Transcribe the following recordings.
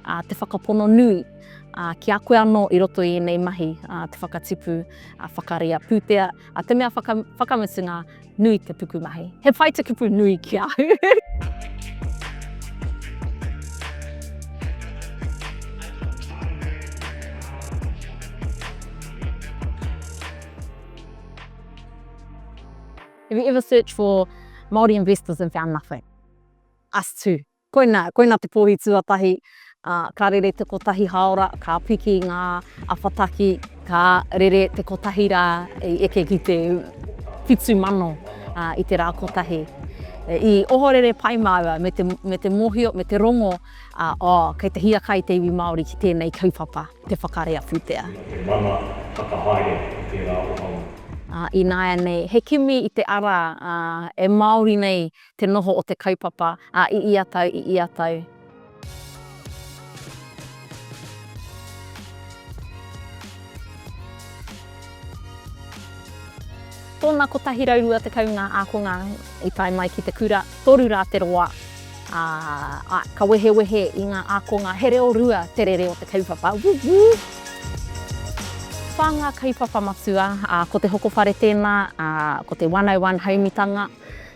Ā, te whakapono nui, ā, ki a koe anō i roto i ēnei mahi, ā, te whakatipu, ā, whakarea pūtea, ā, te mea whaka, whakamutunga, nui te pukumahi. He pai te kupu nui ki a au. Have you ever searched for Māori investors and found nothing? Us too. Koina, koina te pōhi tuatahi, ā, ka rere te kotahi hāora, ka piki ngā awhataki, ka rere te kotahi rā i eke ki te 7,000 ā, i te rā kotahi. I ohorere pai māua me te, me te mōhio, me te rongo, ā, oh, kei te hiakai te iwi Māori ki tēnei kaupapa, te whakarea pūtea. Te mana whakahaere o tērā ohanga. Ā, ināianei, he kimi i te ara, ā, e Māori nei te noho o te kaupapa, ā, i ia tau, i ia tau. Tōna 120 ngā ākonga i tae mai ki te kura, toru rā te roa, ā, ā, ka wehewehe i ngā ākonga, he reo rua te rere o te kaupapa. Woo woo! Whā ngā kaupapa matua, ā, ko te hoko whare tēnā, ā, ko te 101 haumitanga,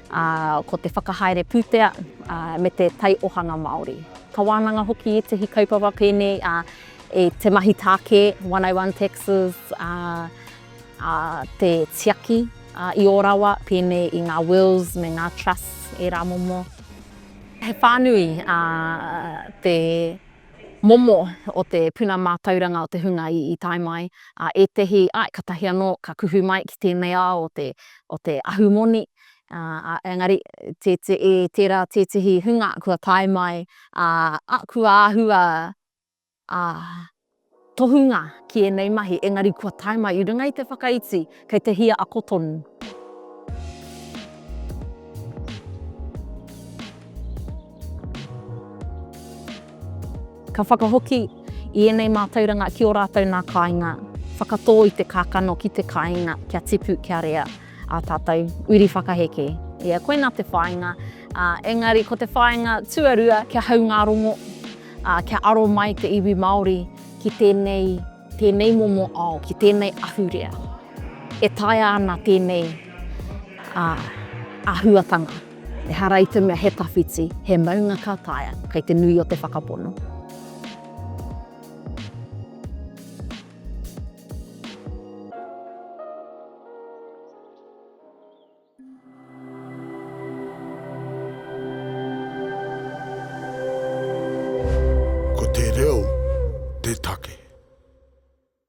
ā, ko te whakahaere pūtea, ā, me te taiohanga Māori. Ka wānanga hoki ētahi kaupapa pēnei, ā, e te mahi tāke, 101 taxes, ā, ā, te tiaki, ā, i ō rawa, pēnei i ngā wills me ngā trusts, ērā momo. He whānui, ā, te momo o te puna mātauranga o te hunga i tae mai, ā, ētahi, āe, katahi anō ka kuhu mai ki tēnei ao o te, o te ahumoni, ā, engari, te, te, e, tērā tētahi hunga kua tae mai, ā, ā, kua āhua, ā, tohunga ki ēnei mahi, engari kua tae mai i runga i te whakaiti, kei te hia ako tonu. Ka whakahoki i ēnei mātauranga ki ō rātou nā kāinga, whakatō i te kākano ki te kāinga kia tipu, kia rea ā tātou uri whakaheke. Ia, koinā te whāinga, ā, engari ko te whāinga tuarua kia hau ngā rongo, ā, kia aro mai te iwi Māori ki tēnei, tēnei momo ao, ki tēnei ahurea. E taea ana tēnei, ā, āhuatanga. Ehara i te mea he tawhiti, he maunga ka taea, kei te nui o te whakapono. Ko te reo te take.